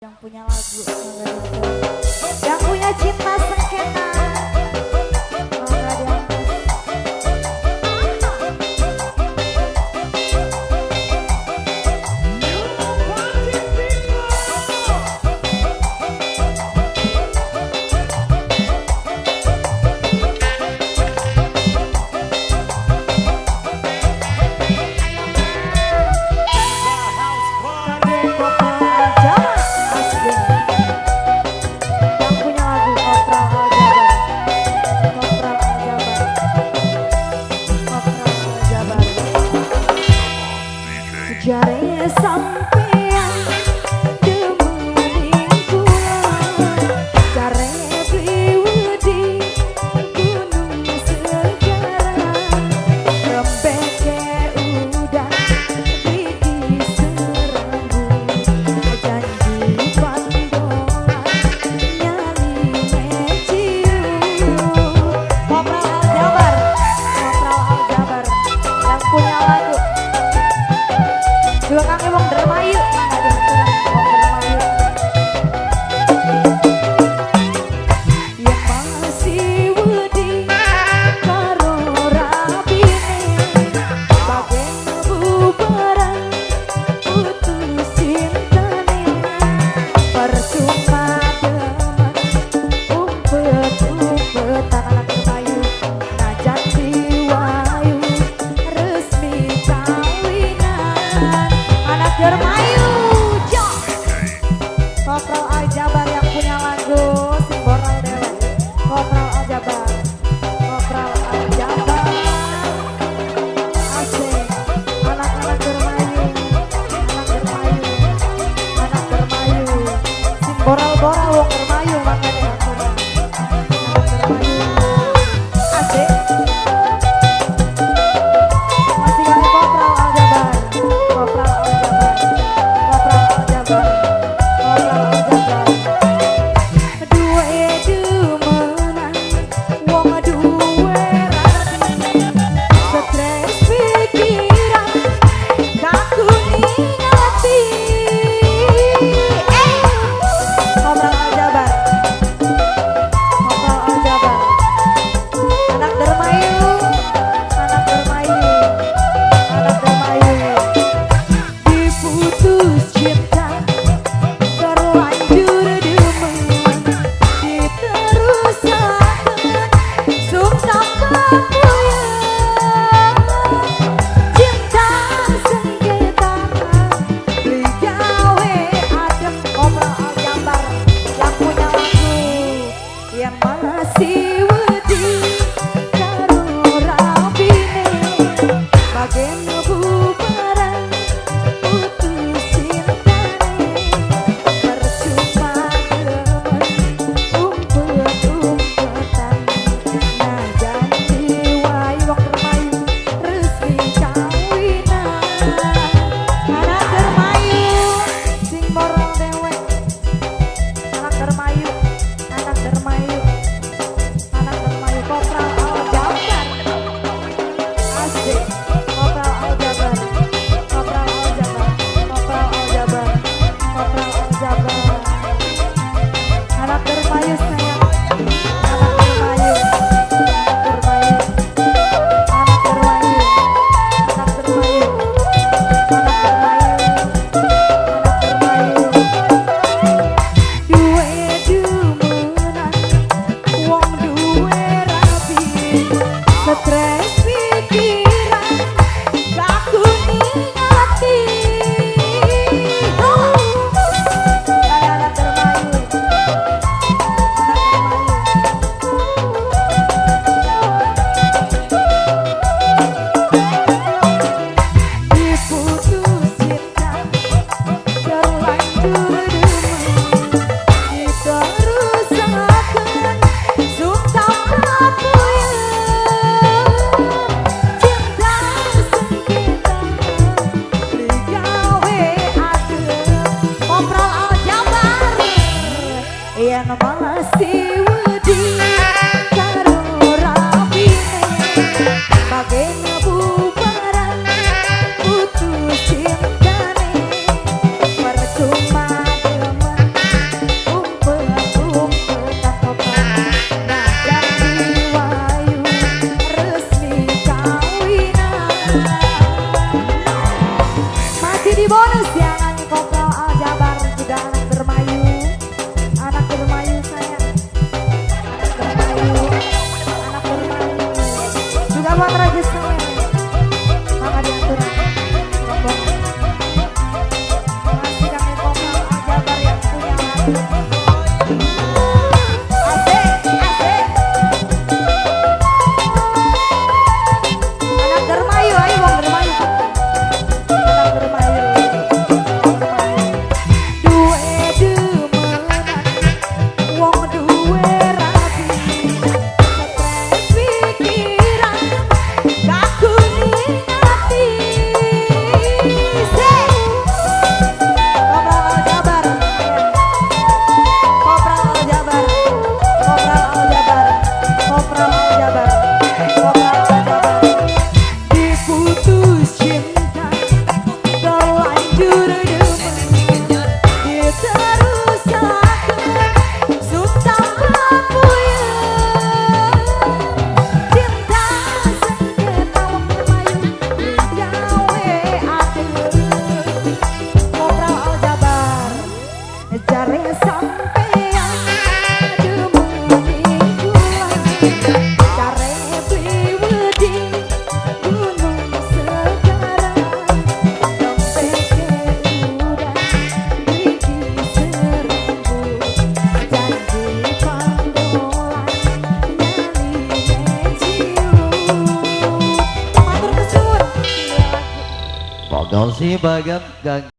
Yang punya lagu, yang punya cinta sengketa. Jare sampean demening kula, jare diwedi gunung segara, rembeke udan iki serambu, janji pandolan nyaline ciu. Kopral Aljabar, Kopral Aljabar yang punya lagu. Juga kami wong Dermayu. Putus cinta, terlanjur demen, diterusaken sun tambah puyeng. Cinta sengketa wong lumayu gawe adem. Kopral Aljabar jare sampeyan demen kula, jare beli wedi gunung sekarang, dompete udah iki serabut, janji pandolan nyaline ciut. Matur kesuwun. Monggo sih bagian.